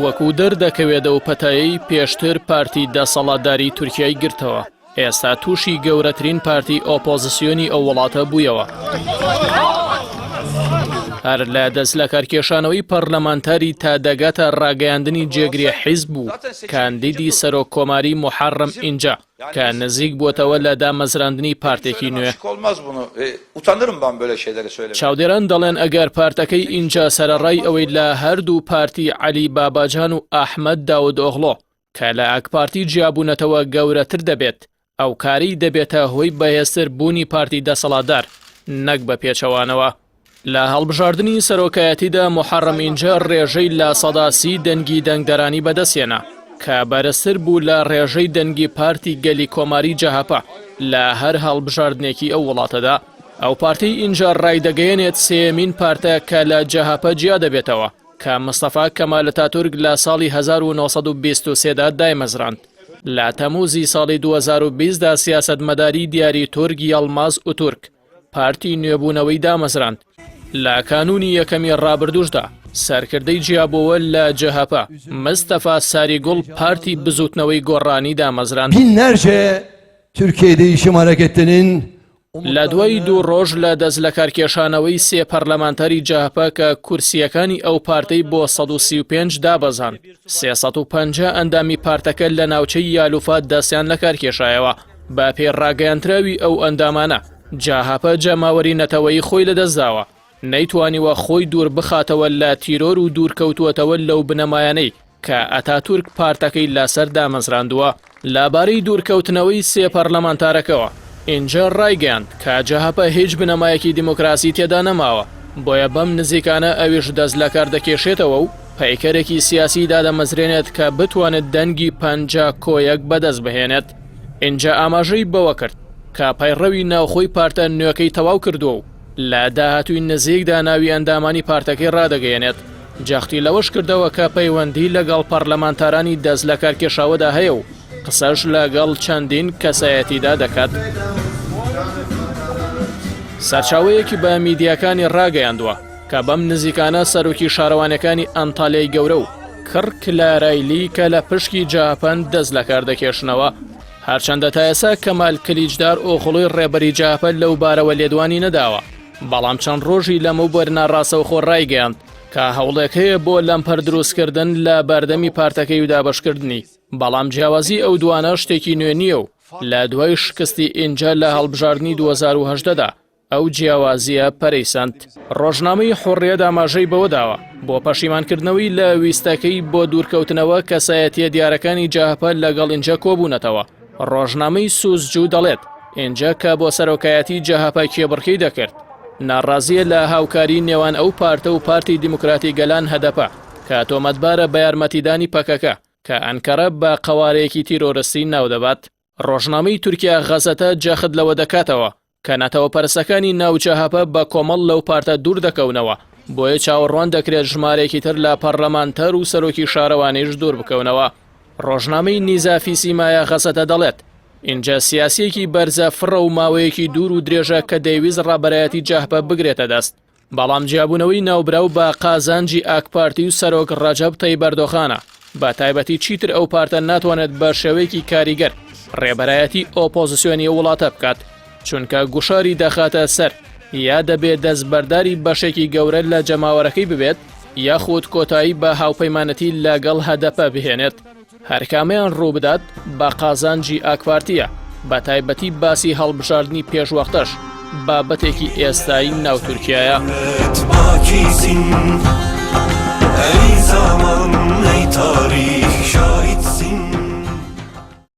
وەکو دەردەکەوێت ئەو پەتایەی پێشتر پارتی دەسەڵاتداری تورکیای گرتەوە، ئێستا تووشی گەورەترین پارتی ئۆپۆزسیۆنی ئەو وڵاتە بوویەوە. هەر لە دەست لەکارکێشانەوەی پەرلەمانتاری تا دەگاتە ڕاگەیاندنی جێگری حیزب و کاندیدی سەرۆک کۆماری موحەڕەم ئینجە کە نزیک بووەتەوە لە دامەزراندنی پارتێکی نوێ. چاودێران دەڵێن ئەگەر پارتەکەی ئینجە سەرەڕای ئەوەی لە هەردوو پارتی عەلی باباجان و ئەحمەد داودئۆغڵۆ کە لە ئاکپارتی جیابوونەتەوە گەورەتر دەبێت، ئەو کارەی دەبێتە هۆی بەهێزتر بوونی پارتی دەسەڵاتدار نەک بە پێچەوانەوە. لە هەڵبژاردنی سەرۆکایەتیدا موحەڕەم ئینجە ڕێژەی 30% دەنگی دەنگدەرانی بەدەستهێنا کە بەرزتر بوو لە ڕێژەی دەنگی پارتی گەلی کۆماری جەهەپە لە هەر هەڵبژاردنێکی ئەو وڵاتەدا. ئەو پارتەی ئینجە ڕایدەگەیەنێت سێیەمین پارتە کە لە جەهەپە جیا دەبێتەوە کە مستەفا کەمال ئەتاتورک لە ساڵی 1923 دا دایمەزراند. لە تەمووزی ساڵی 2020 دا سیاسەتمەداری دیاری تورک یەڵماز ئوتورک پارتی نوێبوونەوەی دامەزراند. لە کانوونی یەکەمی ڕابردووشدا سەرکردەی جیابۆوە لە جەهەپە، مستەفا ساریگوڵ پارتی بزووتنەوەی گۆڕانی دامەزراند. Binlerce Türkiye Değişim Hareketi'nin لە دوای دوو ڕۆژ لە دەستلەکارکێشانەوەی سێ پەرلەمانتاری جەهەپە کە کورسییەکانی ئەو پارتەی بۆ 135 دابەزاند، 350 ئەندامی پارتەکە لە ناوچەی یالوفا دەستیان لەکارکێشایەوە. بە پێی ڕاگەیاندراوی ئەو ئەندامانە، جەهەپە جەماوەری نەتەوەیی خۆی لەدەستداوە، نەیتوانیوە خۆی دووربخاتەوە لە تیرۆر و دوورکەوتووەتەوە لەو بنەمایانەی کە ئەتاتورک پارتەکەی لەسەر دامەزراندووە. لەبارەی دوورکەوتنەوەی سێ پەرلەمانتارەکەوە، ئینجە ڕایگەیاند کە جەهەپە هیچ بنەمایەکی دیموکراسی تێدا نەماوە، بۆیە بەم نزیکانە ئەویش دەست لەکار دەکێشێتەوە و پەیکەرێکی سیاسی دادەمەزرێنێت کە بتوانێت دەنگی 50 کۆ یەک بەدەست بهێنێت. ئینجە ئاماژەی بەوە کرد کە پەیڕەوی ناوخۆی پارتە نوێکەی تەواو کردووە و لە داهاتووی نزیکدا ناوی ئەندامانی پارتەکەی ڕادەگەیەنێت، جەختی لەوەش کردەوە کە پەیوەندی لەگەڵ پەرلەمانتارانی دەست لەکارکێشاوەدا هەیە و قسەش لەگەڵ چەندین کەسایەتیدا دەکات. سەرچاوەیەکی بە میدیاکانی ڕاگەیاندووە کە بەم نزیکانە سەرۆکی شارەوانیەکانی ئەنتالیای گەورە و کڕ کلارایلی کە لە پشکی جەهەپەن دەست لەکار دەکێشنەوە. هەرچەندە تا ئێستا کەمال کلیچدار ئۆغڵوی ڕێبەری جەهەپە لەو بارەوە لێدوانی نەداوە، بەڵام چەند ڕۆژی لەمەوبەر ناڕاستەوخۆ ڕایگەیاند کە هەوڵێک هەیە بۆ لەمپەر دروستکردن لە بەردەمی پارتەکەی و دابەشکردنی، بەڵام جیاوازی ئەو دوانە شتێکی نوێ نییە و لە دوای شکستی ئینجە لە هەڵبژاردنی 2018 دا ئەو جیاوازییە پەرەی سەند. ڕۆژنامەی حوڕیەت ئاماژەی بەوە داوە، بۆ پەشیمانکردنەوەی لە ویستەکەی بۆ دوورکەوتنەوە کەسایەتییە دیارەکانی جەهەپە لەگەڵ ئینجە کۆبوونەتەوە. ڕۆژنامەی سوزجو دەڵێت، ئینجە کە بۆ سەرۆکایەتی جەهەپە کێبڕکێی دەکرد، ناڕازییە لە هاوکاری نێوان ئەو پارتە و پارتی دیموکراتی گەلان هەدەپە کە تۆمەتبارە بە یارمەتیدانی پەکەکە کە ئەنکەرە بە قەوارەیەکی تیرۆرستی ناودەبات. ڕۆژنامەی تورکیا غەزەتە جەخت لەوە دەکاتەوە کە نەتەوەپەرستەکانی ناو جەهەپە بە کۆمەڵ لەو پارتە دوور دەکەونەوە، بۆیە چاوەڕوان دەکرێت ژمارەیەکی تر لە پەڕلەمانتار و سەرۆکی شارەوانیش دوور بکەونەوە. ڕۆژنامەی نیزافیسی مایا غەزەتە دەڵێت، ئینجا سیاسییەکی بەرزە فڕە و ماوەیەکی دوور و درێژە کە دەیویست ڕابەرایەتی جەهپە بگرێتە دەست، بەڵام جیابوونەوەی ناوبراو بە قازانجی ئاکپارتی و سەرۆک ڕەجەب تەیب ئەردۆغانە، بە تایبەتی چیتر ئەو پارتە ناتوانێت بە شێوەیەکی کاریگەر ڕێبەرایەتی ئۆپۆزسیۆنی ئەو وڵاتە بکات، چونکە گوشاری دەخاتە سەر یا دەبێت دەستبەرداری بەشێکی گەورە لە جەماوەرەکەی ببێت یاخود کۆتایی بە هاوپەیمانەتی لەگەڵ هەدەپە بهێنێت. هەرکامەیان ڕووبدات بە قازانجی ئاکپارتییە، بەتایبەتی باسی هەڵبژاردنی پێشوەختەش بابەتێکی ئێستای ناو تورکیایە.